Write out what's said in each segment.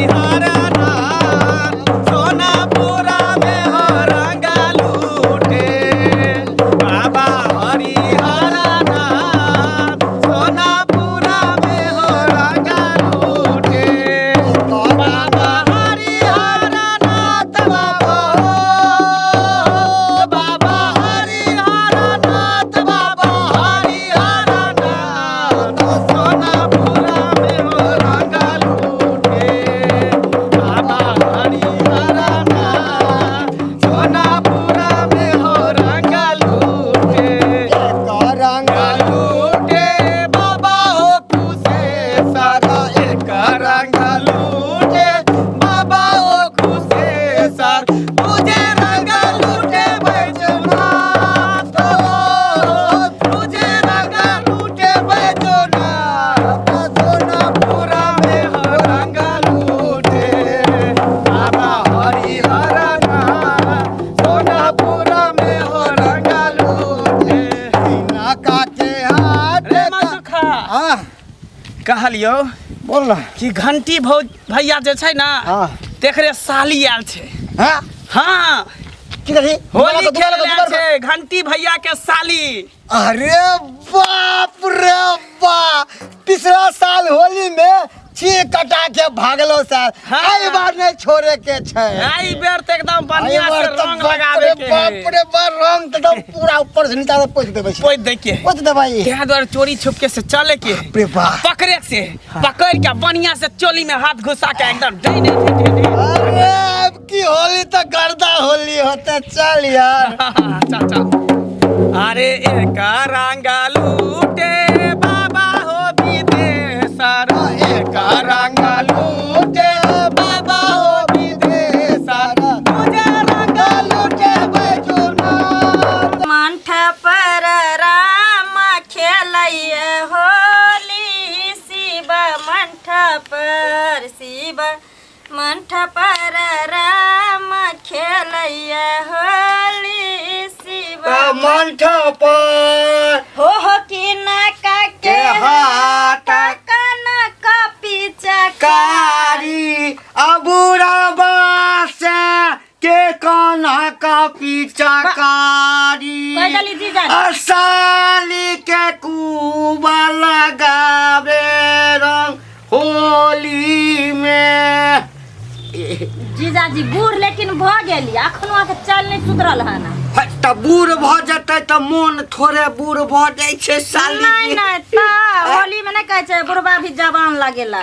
हरिहर नाथ सोनापुरा में हो रंगा लूटे। बाबा हरिहर नाथ सोनापुरा में हो रंगा लूटे। बाबा हरिहर नाथ बाबा हो, बाबा हरिहर नाथ बाबा हरिहर नाथ सोनापुरा में हो रंगा लूटे। बाबा हरिहर नाथ सोनापुरा में हो रंगा लूटे। रंगा लूटे बाबा हो कुशेश्वर, एक रंग लूटे बाबा हो कुशेश्वर, तुझे रंग लूटे बैजनाथ हो, तुझे रंग लूटे बैजनाथ सोनापुरा में हो रंग लूटे। बाबा हरिहर नाथ सोनापुरा में हो रंग लूटे। नाका के हाथ रे मसुखा हाँ कहलियो बोल ना। कि घंटी भौ भैया जे छै ना हाँ। तेकरे साली आयल छै। हाँ हाँ की कही? होली खेल आयल छै घंटी भैया के साली। अरे बाप रे बाप, पिछला साल होली में छी कटा के भागलो साल। हाँ। एहि बार नहीं छोड़े के छै। एहि बेर तऽ एकदम एहि बढ़िया बार से तऽ रंग बाप लगाबे रे के बाप है। रे बाप, रंग तऽ एकदम पूरा ऊपर से नीचा तक पोछि देबै छै। पोति दै के है। पोछि देबै। तें दुआरे चोरी छुप के से चले के है। बाप रे बाप। पकड़े से पकड़ के बढ़िया से चोली में हाथ घुसा के एकदम day day day day day. अरे अब की होली तऽ गर्दा होली होते, चल यार। चल चल। अरे एक रंगा लूटे बाबा हो विदेशर, एक रंगा लूटे बाबा हो विदेशर, तुझे रंगा लूटे बैजनाथ। मंठ पर राम खेलैया होली, शिव मंठ पर, शिव मंठ पर राम खेलैया होली, शिव मंठ पर हो हो कि ना का के हाथ काना का पीछा कारी अबूरा बासे के कान्हा का पीछा कारी कह देली जीजा। असाली के कुबा लगावे रंग होली में। जीजाजी बूढ़ लेकिन भ गेली, अखनो अहाँके चालि नहि सुधरल हन। तऽ बूढ़ भऽ जेतै तऽ मोन थोड़े बूढ़ भऽ जाइ छै साली। नहीं नहीं, तऽ होली में नहीं कहै छै बुढ़बा भी जवान लगेला।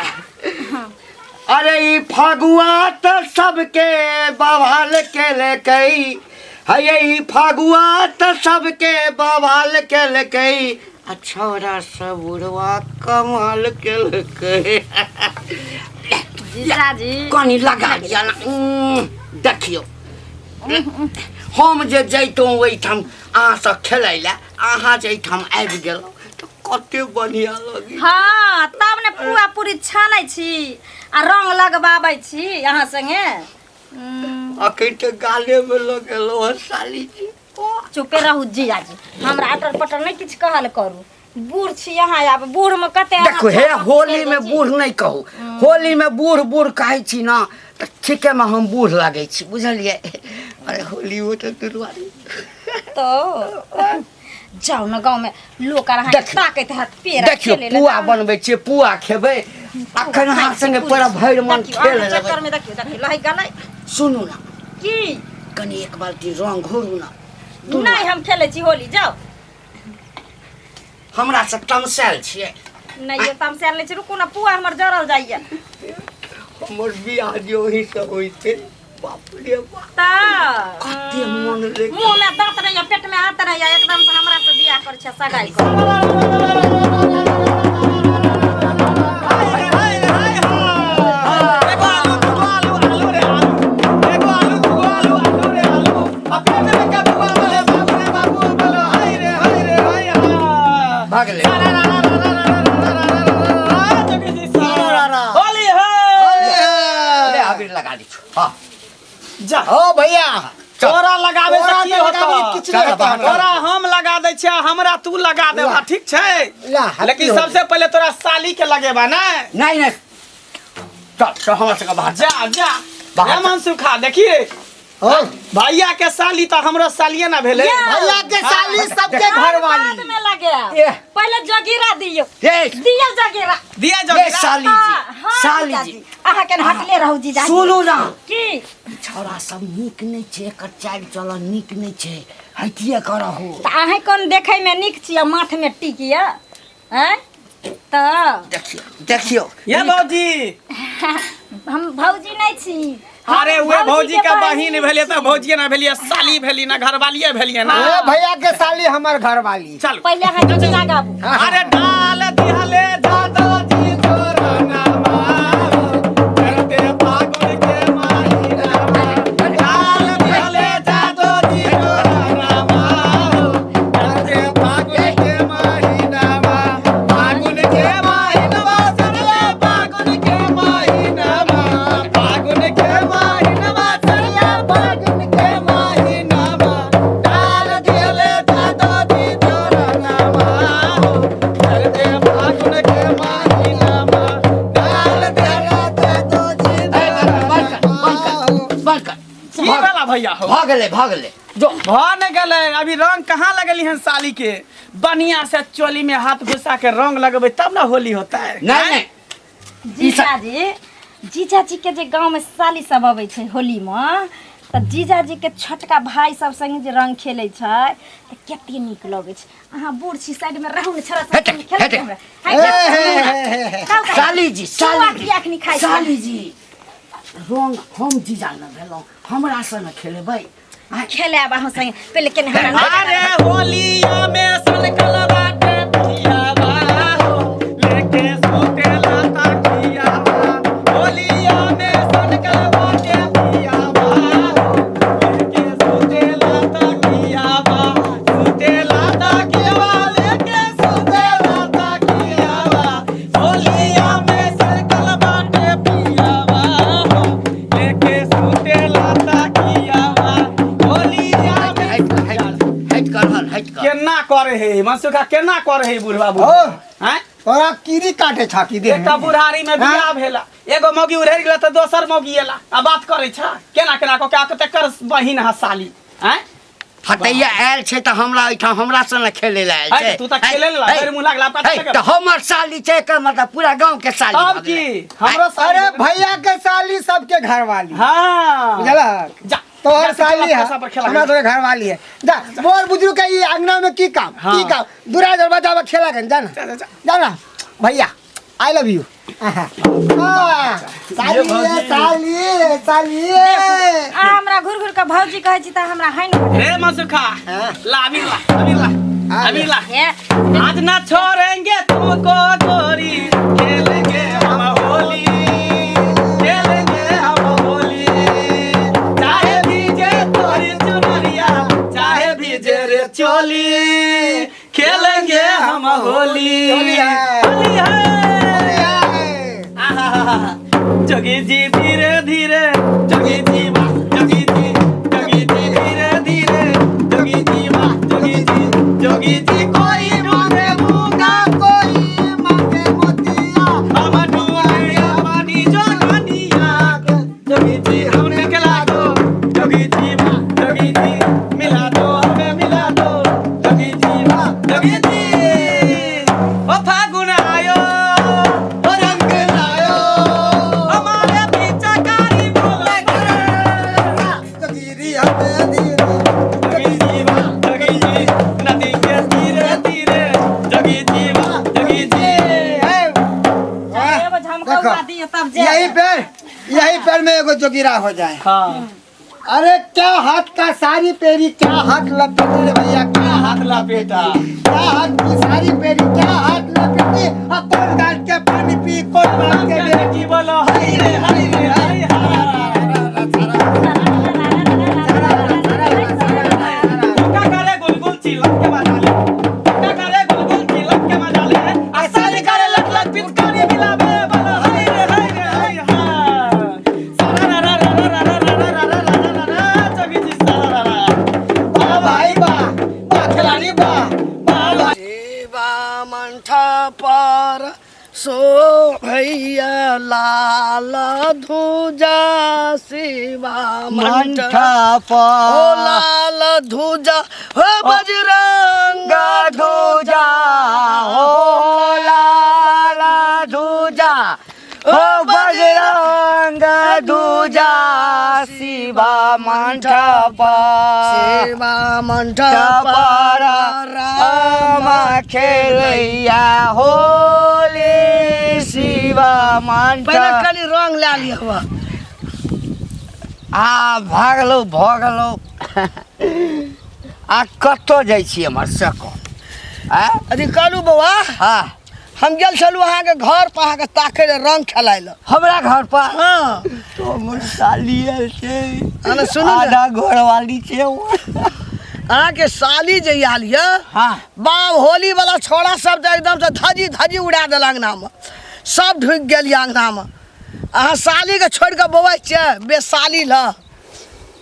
अरे ई फगुआ तऽ सबके बवाल केलकै है, ई फगुआ तऽ सबके बवाल केलकै, आ छौड़ा सब बुढ़वा कमाल केलकै। जीजाजी कनी लगा दिया ना। देखियौ हम जे जैतहुँ ओहिठाम अहाँसँ खेलै लए, अहाँ जे एहिठाम आबि गेलहुँ तऽ कते बढ़िआँ लगै। हाँ तब ने पुआ पूरी छानै छी आ रंग लगबाबै छी अहाँ संगे। अखन तऽ गालेमे लगेलहुँ हँ साली जी। चुपे रहू जीजाजी, हमरा अटर पटर नहि किछु कहल करू, बूढ़ छी अहाँ, आब बूढ़ में कते अहाँ देखो हे छापा होली खेल में छी। बूढ़ नहीं कहू, होली में बूढ़ बूढ़ कहै छी ना तऽ ठीके में हम बूढ़ लगै छी, बुझलियै? अरे होली हो तऽ दुर्वारी तो जाउ न गाँव में लोक आर अहाँके देखियौ। ताकैत हैत पेड़ा देखियौ खेलै लए। पुआ जाउ न। बनबै छियै, पुआ खेबै अखन अहाँ संगे पूरा भरि मन देखियौ, खेल अहाँके लेबै। चक्कर में देखियौ देखियौ लहै गलै। सुनू ना की कनी एक बाल्टी रंग घोरू ना। नहि हम खेलै छी होली, जाउ। हमरा से तमसायल छियै? नहि यौ तमसायल नहि छी, रुकू ने पुआ हमर जरल जाइया। हमर बियाह जे ओहि से होइते, बाप रे बाप, तऽ कते मन रे। मुँह में दाँत नहीं, पेट में हाथ नहीं, एकदम से हमरा से बियाह कर छै सगाई कर। एगो आलू दूगो आलू आलू रे आलू, एगो आलू दूगो आलू आलू रे आलू, आ पेट में कदुआ बोले बाबू रे बाबू, बोलो हाय रे हाय रे हाय हा। भागले। होली है। ले अबीर लगा दी छु। हाँ जा ओ भैया तोरा लगाबे से तोरा की तऽ होतौ? लगाबे किछु नहि चल, होतौ बाहर हमरा। तोरा हम लगा दै छियै, हमरा तू लगा देबा, ठीक छै? ला, happy लेकिन होली। सबसे पहिले तोरा साली के लगेबा ने। नहीं नहीं चल चल हमरा सबके बाहर जा जा बाहर हे मनसुखा देखिए हो भैया के साली तो हमरो सालिए ना भेले या। भैया के साली सबके घर बाद वाली में लगे ए। पहले जगीरा दियो ए दियो जगीरा दिया ए जोगिरा साली जी हाँ, साली जीजाजी। जी अहाँ के हटले रहू जीजाजी सुनू ना की छौड़ा सब नीक नहि छै एकर चालि चलन नीक नहि छै हटिए करहु तऽ अहाँ कोन देखै में नीक छी आ माथ में टीक यऽ आँय तऽ देखियौ देखियौ ये भौजी हम भौजी नहि छी हम अरे उहे भौजी के बहिन भेलिए छी। तऽ भौजिए ना भेलिए साली भेली ना घरवालिए भेलिए ना ए भैया के साली हमर घर वाली चल पहिले अहाँ जगीरा गाबू अरे डाल दिहले दादा जी तोरा नामा करते फागुन के महीनामा डाल दिहले दादा जी तोरा नामा करते फागुन के महीनामा फागुन के महीनामा चले फागुन के महीनामा फागुन के महीनामा चले फागुन के महीनामा डाल दिहले दादा जी तोरा नामा करते फागुन के महीनामा डाल दिहले दादा जी ए, बंद कर बंद कर बंद कर की वाला भैया हो भऽ गेलै भऽ गेलै जो भऽ ने गेलै अभी रंग कहाँ लगली हन साली के बढ़िया से चोली में हाथ घुसा के रंग लगबै तब ना होली होता है नहि नहि जीजाजी जीजाजी के जे गाँव में साली सब अबै छै होली में तऽ जीजाजी के छोटका भाई सब संगे जे रंग खेलै छै तऽ कते नीक लगै छै अहाँ बूढ़ छी साइड में रहू ने छोरा सब हेतै, संगे खेलै हेतै। छै हमरा। ए, हे, हे, हे, हे। खाउ, खाउ। साली जी चुआ साली किया अखनी खाइ जी छी? साली जी रंग हम जीजा ने भेलहुँ हमरा से ने खेलेबै आँय, खेलायब अहाँ संगे पहिले केने हमरा अरे होलिया में सनकल बाटे पियावा हो लेके सुतेला तकियावा होलिया में सनकल बाटे पियावा हो लेके सुतेला तकियावा सुतेला तकियावा लेके सुतेला तकियावा होलिया में सनकल बाटे पियावा हो लेके सुतेला तकियावा होलिया में हटि कर, हटि हटि कर हल हटि कर केना करे हे मनसुखा केना करे हे बुढ़वा हो बुढ़ हैं तोरा कीड़ी काटे छा की दे एकटा बुढ़ारी में बियाह भेला एगो मौगी उधेर गेला तऽ दोसर मौगी एला आ बात करे छा केना केना कऽ के आ तेकर बहिन हा साली हैं हटैया आयल छै तऽ हमरा एहिठाम हमरा से ने खेले लए आयल है, छै तू तऽ खेले लए, है, भरि मुँह लागला, पता है, चलल। तऽ हमर साली छै एकर मतलब पूरा गाँव के साली तब भऽ गेलै। की हमरो साली अरे भैया के साली सबके घर वाली हाँ बुझलक जा तोहर जा, तू साली है पैसा पर खेला हमरा तोरे घर वाली है जा मोर बुजुर्ग के ई अंगना में की काम हाँ। की काम दूरा दरवाजा पर खेला गन जा ना जा, जा, जा। जा ना भैया I love you साली है, साली है, साली है। आ हमरा घुर घुर के भौजी कहै छी तऽ हमरा हाइन हो रे मनसुखा हाँ। ला अबीर ला अबीर ला अबीर ला हे आज ना छोड़ेंगे तुमको गोरी खेलेंगे हम होली खेलेंगे हम होली चाहे भीजे तोरी चुनरिया चाहे भीजे रे चोली खेलेंगे हम होली होली है। होली है होली है। आहाहाहा। जोगी जी धीरे धीरे जोगी जी वाह जोगी जी जोगी जी धीरे धीरे जोगी जी वाह जोगी जी जोगी जी कोई ढूंढे मूंगा कोई मांगे मोतिया हम ढूंढे पानी जोगानिया जोगी जी हमने के लागो जोगी जी वाह जोगी जी मिला दो हमें मिला दो जोगी जी वाह जोगी जी ओ फागुन आयो ओ रंग लायो हमारे पीछा कारी बोले जोगिरी हमें धीरे जोगी जी वाह जोगी जी नदी के धीरे धीरे जोगी जी वाह जोगी जी ए, एगो झमकौआ देखो, दियो तब जे यही पर यही पर में एगो जोगिरा हो जाए हाँ अरे क्या हाथ का सारी पेरी क्या हाथ लपेटे रे भैया क्या हाथ लपेटा क्या हाथ की सारी पेरी क्या हाथ लपेटी अब कौन गाल के पानी पी कौन बाल के बेटी बेटी बोलो हाय रे हाय रे हाय का करे गुलगुल चिलक के मजा ले का करे गुलगुल चिलक के मजा ले आ साली करे लट लट पिचकारी मिलावे बोलो हाय रे हाय रे हाय हाय सारा रा रा रा रा रा रा रा रा रा रा रा रा जोगी जी सारा रा रा वाह भाई वाह वाह खिलाड़ी वाह वाह भाई शिवा मंठ पर शोभे भैया लाल धुजा शिवा मंठा ओ लाल धुजा हो बजरंग धुजा हो लाल धुजा हो बजरंग धुजा शिवा मंडप शिवा मंडप पर राम खेलैया होली शिवा पहिले मंडप कनि रंग लए लिअ। आ भागलौ भऽ गेलौ। आ कतऽ जाइ छी हमर से कह? आँय? अथी कहलू बौआ। हँ। हम गेल छलहुँ अहाँके घर पर अहाँके ताकै लए, रंग खेलाय लए। हमरा घर पर? हँ। तो हमर साली आयल छै। अरे सुनू ने। आधा घरवाली छै ओ। अहाँके साली जे आयल यऽ, हँ, बाप, होली वाला छोड़ा सब तऽ एकदम से धजी धजी उड़ा देल अंगना में, सब ढुकि गेल यऽ अंगना में। अहाँ साली के छोड़ि कऽ बौआइ छियै बेसाली ल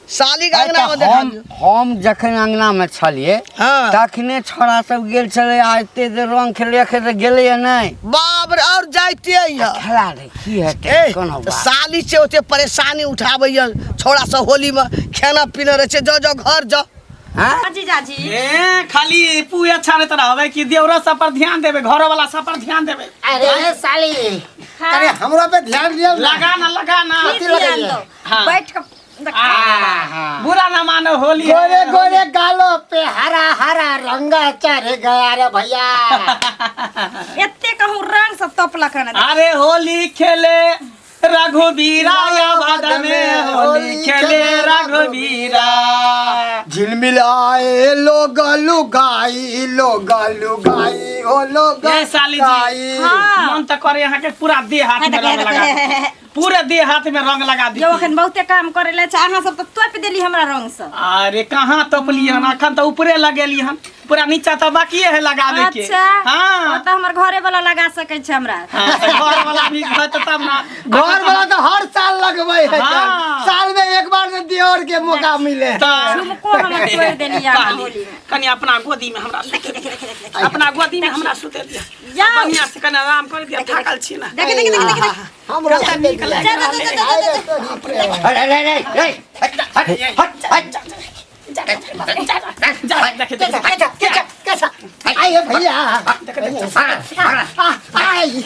साली के अंगना में तऽ हम देखलियै। हम जखन अंगना मे छलियै, तखने छोड़ा सब गेल छलै आ एते देर रंग खेले, एखन तऽ गेलैया नहि। बाप रे, आओर जाइते यऽ। खेला रे, की हेतै? ए कोनो तऽ बात। साली छै, ओते परेशानी उठाबैया छोड़ा सब होली में, खाना पीना रहै छै, जाओ जाओ घर जाओ। हाँ? जीजाजी। ए खाली पुए छानैत रहबै कि देवरो सब पर ध्यान देबै, घरो वाला सब पर ध्यान देबै? अरे साली। हाँ। अरे हमरा पे ध्यान दियौ ना। लगा ना, लगा ना। की ध्यान दो? हाँ। बैठ के आ, बुरा ना मानो, होली है। गोरे गोरे गालों पे हरा हरा रंगा चढ़ गया रे भैया। एते कहूँ रंग सब तोपलक हन। अरे होली खेले रघुबीरा अवध में, होली खेले रघुबीरा। झिलमिलाए लोग लुगाई, लोग लुगाई ओ लोग ये साली जी। गाई। हाँ। मन तऽ करे अहाँके पूरा देह हाथ में रंग लगा दी। पूरा देह हाथ में रंग लगा दी। जो अखन बहुते काम करे ले छै, अहाँ सब तऽ तोपि देली हमरा रंग से। अरे कहाँ तोपली हन? अखन तऽ ऊपरे लगेली हन, पूरा नीचा तऽ बाकिए है लगाबे के। अच्छा। हाँ। ओ तऽ हमर घरे वाला लगा सकै छै हमरा। हाँ, तऽ घर वाला भी होत तब ना। घर वाला तो हर साल लगबै है। हाँ। साल में एक बार तो देवर के मौका मिले है। तऽ झुमको हमर तोड़ि देली अहाँ कहली, होली में। कनि अपना गोदी में हमरा सुते दिअ, अपना गोदी में हमरा सुते दिअ। जाउ। बढ़िया से कनि आराम कर दिअ, थाकल छी ना। देख देख देख देख देख। हमरा कते नीक लागि जा, जा, रहल जा, है। जा, जा, जा। अरे अरे अरे अरे हट हट हट हट। जा, देख देख। कैसा कैसा कैसा आइए भैया, आई।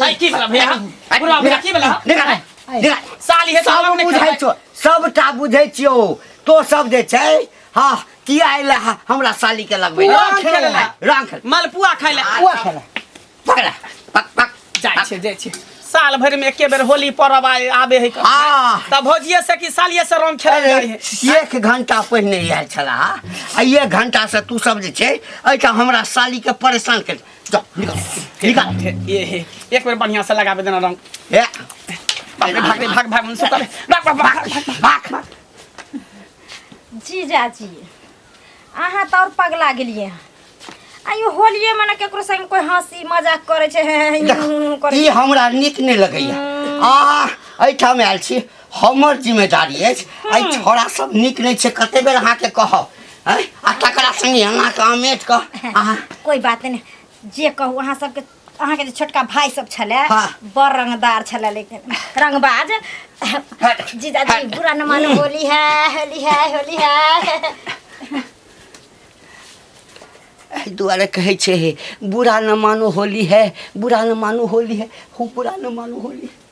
आई, की भेला भैया? बुढ़वा भैया, की भेला? निकाल निकाल। साली है। सब बुझै छौ, सबटा बुझै छियौ। तो सब जे छै, हँ, किया अयलै हमरा साली के लगबै लए? रंग खेलै लए। रंग खेल। मलपुआ खाइ लए। पुआ खेला। पकड़ा पक पक। जाइ छै, जाइ छै। साल भरि में एके बेर होली परब आबे है। हाँ। तऽ भौजिये से कि सालिये से रंग खेलल अरे जाइ है। एक घंटा पहिने आयल छला आ एक घंटा से तू सब जे छै एहिठाम हमरा साली के परेशान कर। जाओ, निकल निकल। ये हे, एक बेर बढ़िया से लगाबे देना रंग। ए। बाप रे, भाग रे, भाग भाग, सुतल भाग भाग भाग भाग। भाग। जीजाजी, अहाँ तऽ आओर पगला गेलियै हँ। आइयो होलिये में ने केकरो संग कोई हंसी मजाक करे छै, हे, हे, देख, हे, करे ई छै। हमरा नीक नहि लगैया। आ एहिठाम आयल छी, हमर जिम्मेदारी अछि। एहि छोड़ा सब नीक नहि छै, कते बेर अहाँके कहब? आँय? आ तकरा संगे एना कऽ अमेट कऽ अहाँ। कोई बात नहीं, जे कहू, अहाँ सबके अहाँके जे छोटका भाई सब छलै, बड़ रंगदार छलै, लेकिन रंगबाज। जीजाजी, बुरा न मानो, होली है, होली है, होली है। एहि दुआरे कहै छै हे, बुरा न मानो होली है, बुरा न मानो होली है, हो बुरा न मानो होली है।